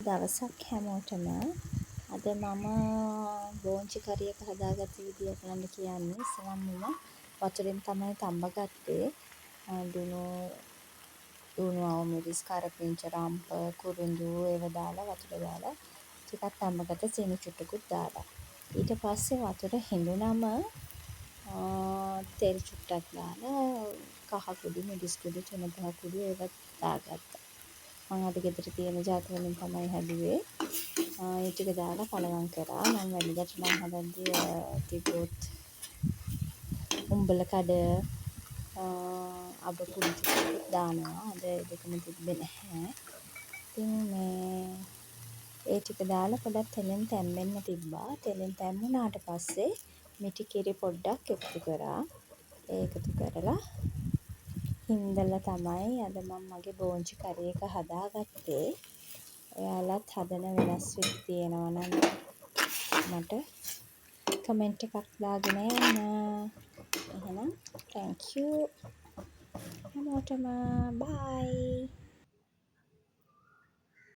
දවසක් හැමෝටම. අද මම බෝංචි කරි එක හදාගත්ත විදිය ඔයගලන්ට කියන්නේ. ඉස්සෙල්ලාම මම වතුරෙන් තමයි තම්බ ගත්තේ. දුනු ලුණු, අමු මිරිස්, කරපිංච, රම්ප, කුරුඳු ඒවා දාලා වතුර දාලා ටිකක් තම්බ ගත්තා සීනි චුට්ටකුත් දාලා. ඊට පස්සේ වතුර හිඳුනම තෙල් චුට්ටක් දාලා කහ කුඩු, මිරිස් කුඩු, තුන පහ කුඩු ඒවත් දාගත්තා. මං අද ගෙදර තියෙන ජාති වලින් තමයි හැදුවේ. ඒ ටික දාලා කලවම් කරා. මං වෙනදට නම් හදද්දි තිබ්බොත් උම්බලකඩ, අබ කුඩු ටිකකුත් දානවා. අද ඒ දෙකම තිබ්බේ නැහැ. ඉතින් මේ ඒ ටික දාලා පොඩ්ඩක් තෙලෙන් තැම්බෙන්න තිබ්බා. තෙලෙන් තැම්බුනාට පස්සේ මිටි කිරි පොඩ්ඩක් එකතු කරා. ඒ එකතු කරලා හින්දලා තමයි අද මං මගේ බෝංචි කරි එක හදාගත්තේ. ඔයාලත් හදන වෙනස් විදි තියෙනවා නම් මට කමෙන්ට් එකක් දාගෙන යන්න. එහෙනම් thank you හැමෝටම. බයි.